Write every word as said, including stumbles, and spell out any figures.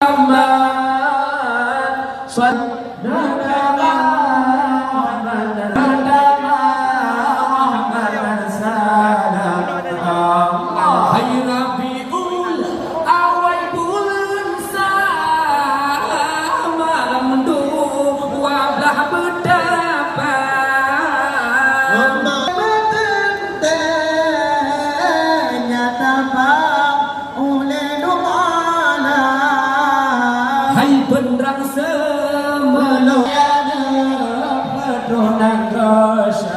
Muhammad, shallallahu alaihi wasallam. Hai Rabiul Awal buleuen sa, malam dua blah beutapan. Meuteunteuk nyata bak ulée doa. Hai peunrang seumeulom, ya, peudunan dosa.